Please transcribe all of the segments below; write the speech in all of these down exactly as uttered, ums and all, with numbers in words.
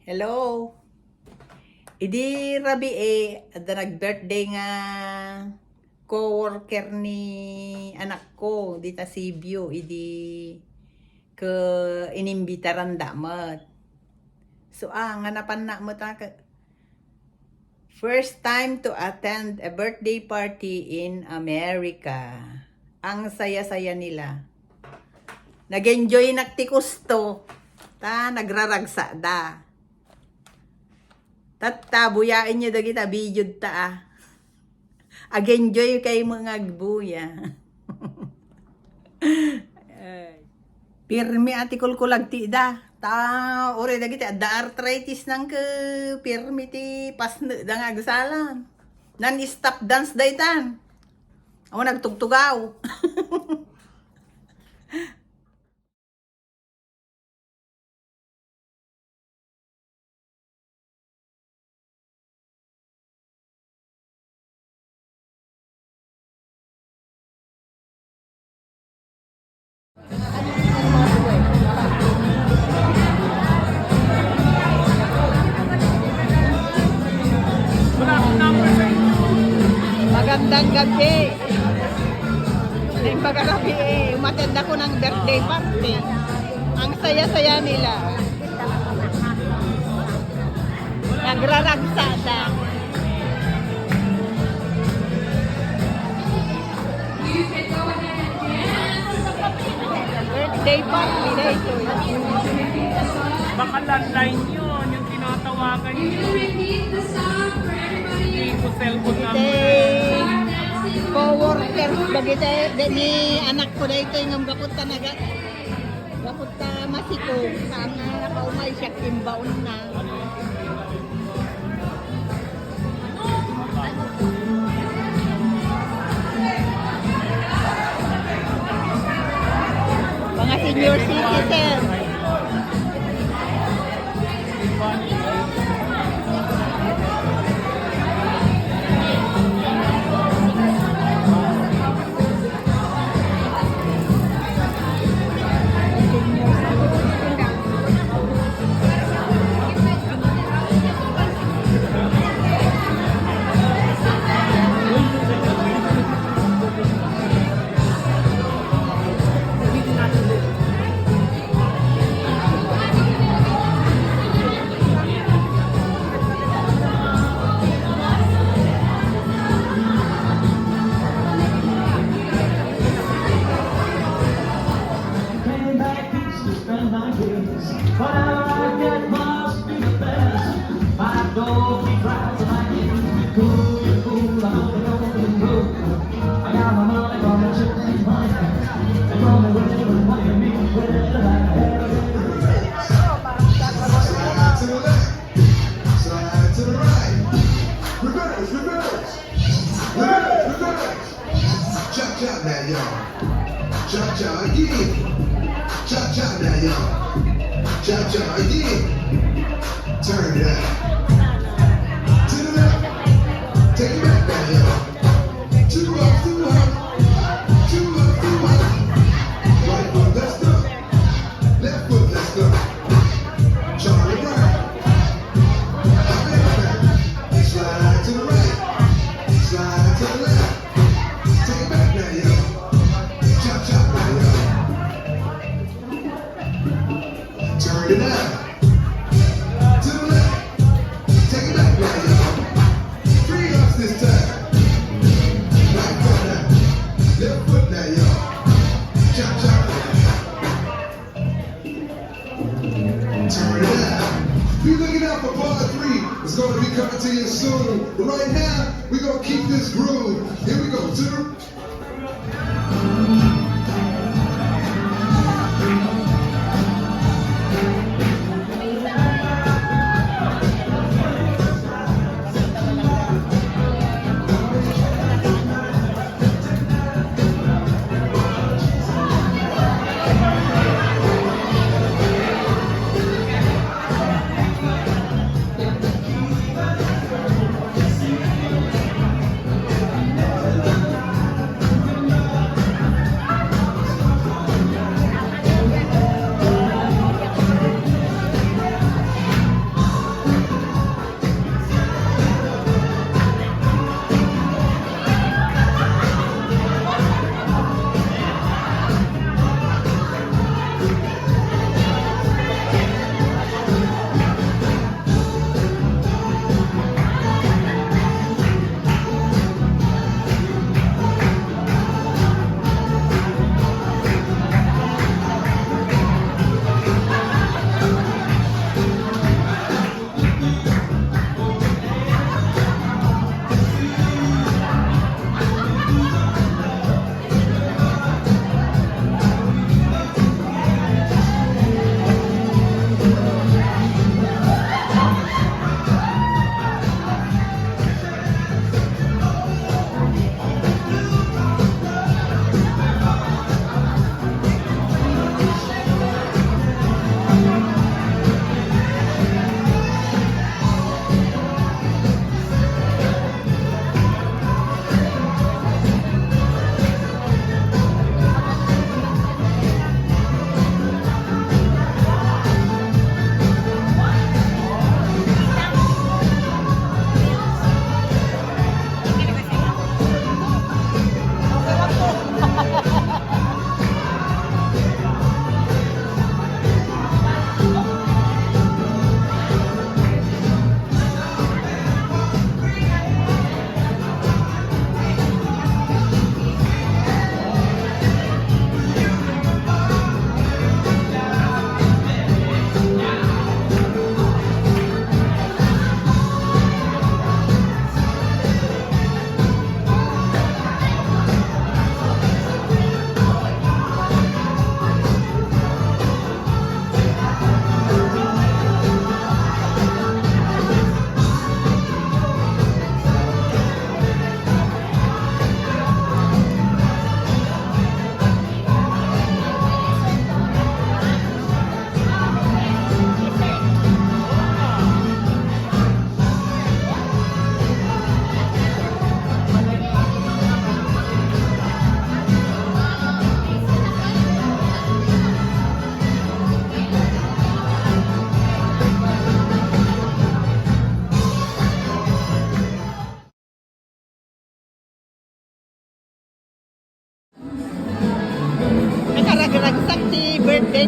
Hello. Idi rabii, adda nag-birthday nga co-worker ni anakko dita Cebu, idi ke inimbitaranda met. So, ah, nga napanna met a ke-, first time to attend a birthday party in America. Ang saya-saya nila. Nag-enjoy nak ti kusto. Ta, nagraragsada. Tatta, buyaenyo dagita video ta, ah. Ag-enjoy kay mga agbuya. Ay. Pirmi a ti kulkulag ti ida. Ta, uri dagiti adda arthritis nang ke, pirmi ti pasneda nga agsala. Non-stop dance daytan. Awan nagtugtugaw. Magandang gabi. Ay, magagabi eh. Umattend ako ng birthday party. Ang saya-saya nila. Nagraragsada. Birthday party na ito. Baka landline yun, yung tinatawagan nyo. Hindi ko cellphone number. Iti co-workers, dagiti, ni anak ko na ito, yung gapot ta naga-, gapot ta masikog, saan nga nakaumay siya, kimbaon na. Mga senior citizen. Slide to the left. Slide to the right. Reverse, reverse. Reverse, reverse. Cha-cha now, y'all. Cha-cha again. Cha-cha now, y'all. Cha-cha again. Turn it up. To the left. Take it back now, y'all. Two up, two up. Two up, two up. Right foot, let's go. Left foot, let's go. Charlie Brown. Hop in the back. Slide to the right. Slide to the left. Take it back now, y'all. Chop, chop now, y'all. Turn it up. To the left. Take it back now, y'all. Three ups this time. Right foot now. Left foot now, y'all. Chop, chop. Turn it up. Be looking out for part three. It's gonna be coming to you soon. But right now, we're gonna keep this groove. Here we go. To the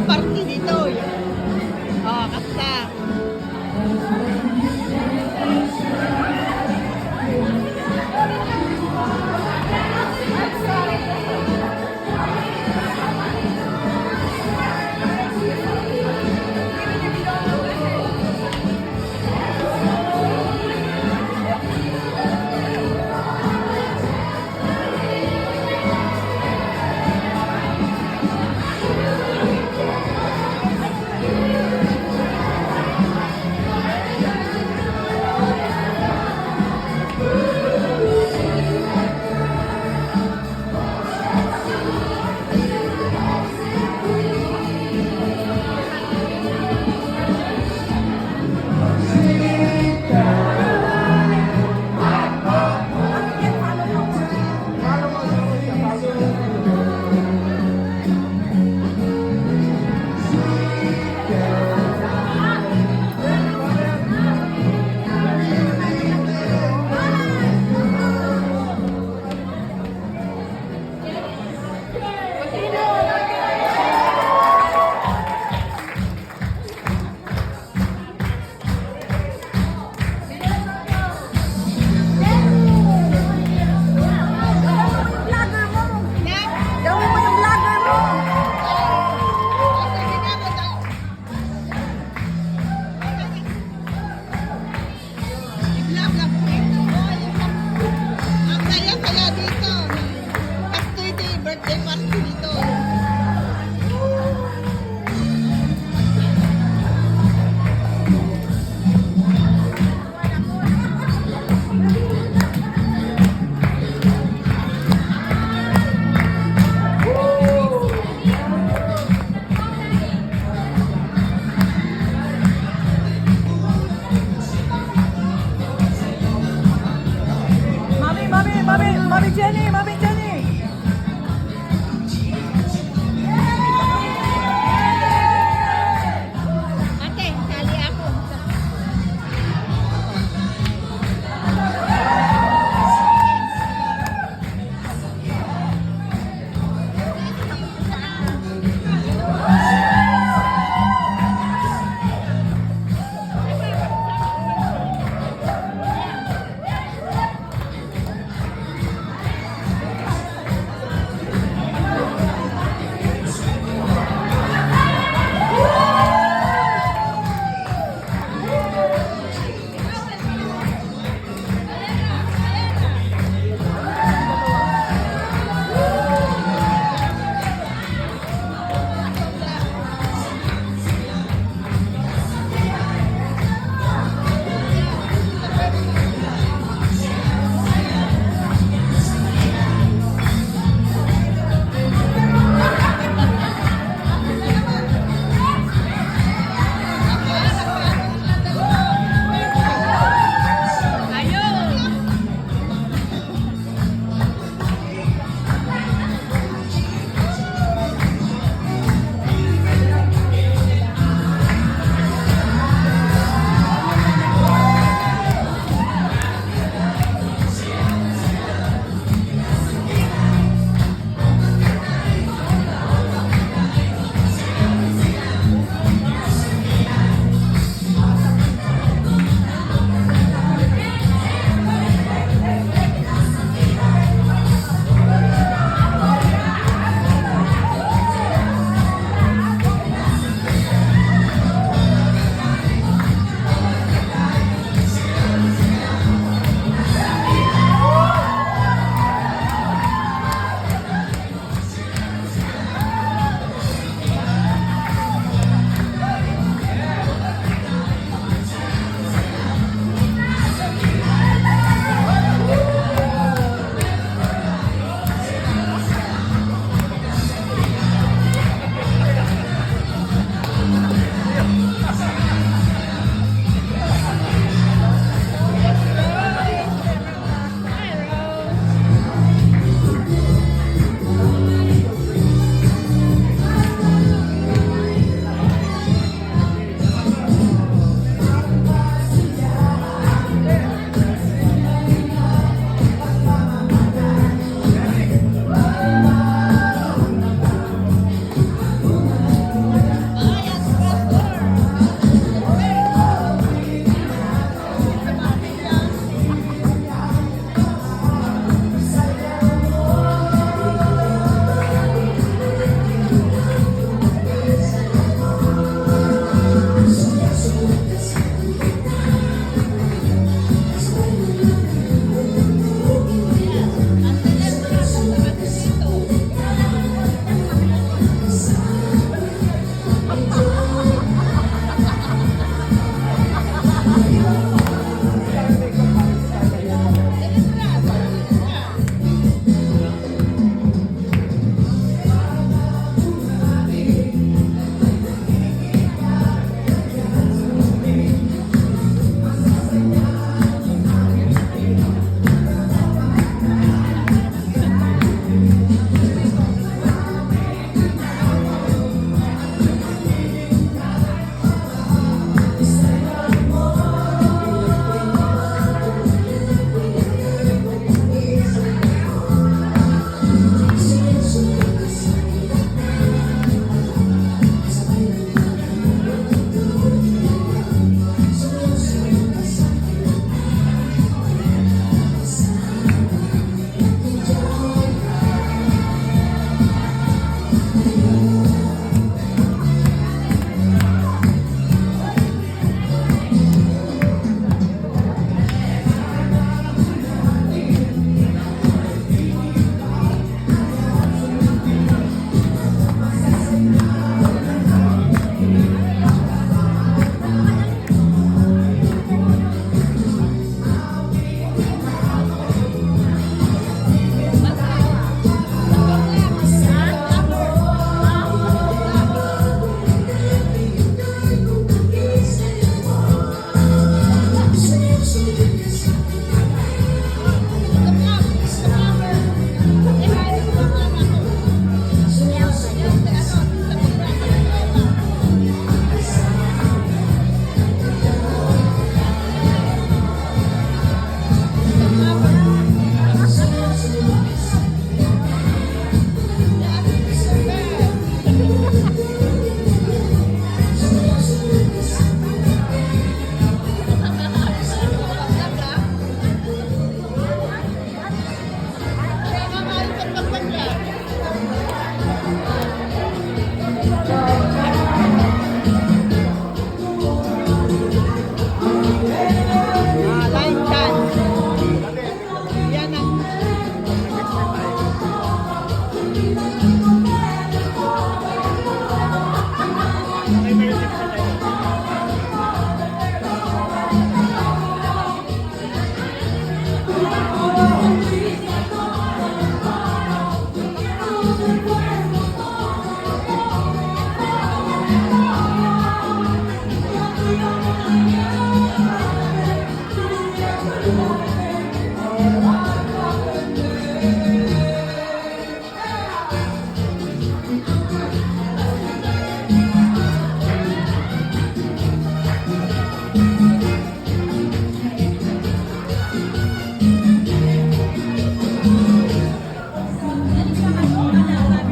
Party ditoy. Oh, kasta.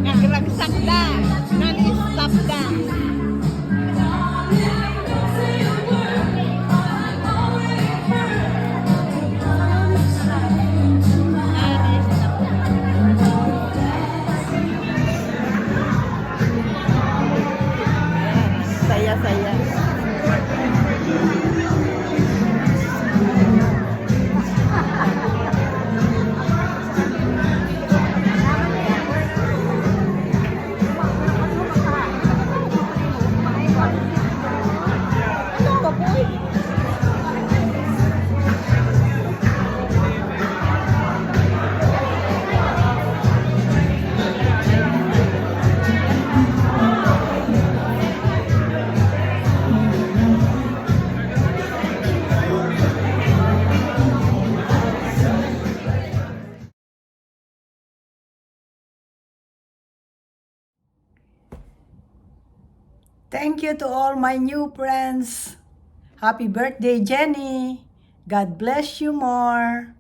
Nagragsak da. Nalisap da. Saya-saya. Thank you to all my new friends. Happy birthday, Jenny. God bless you more.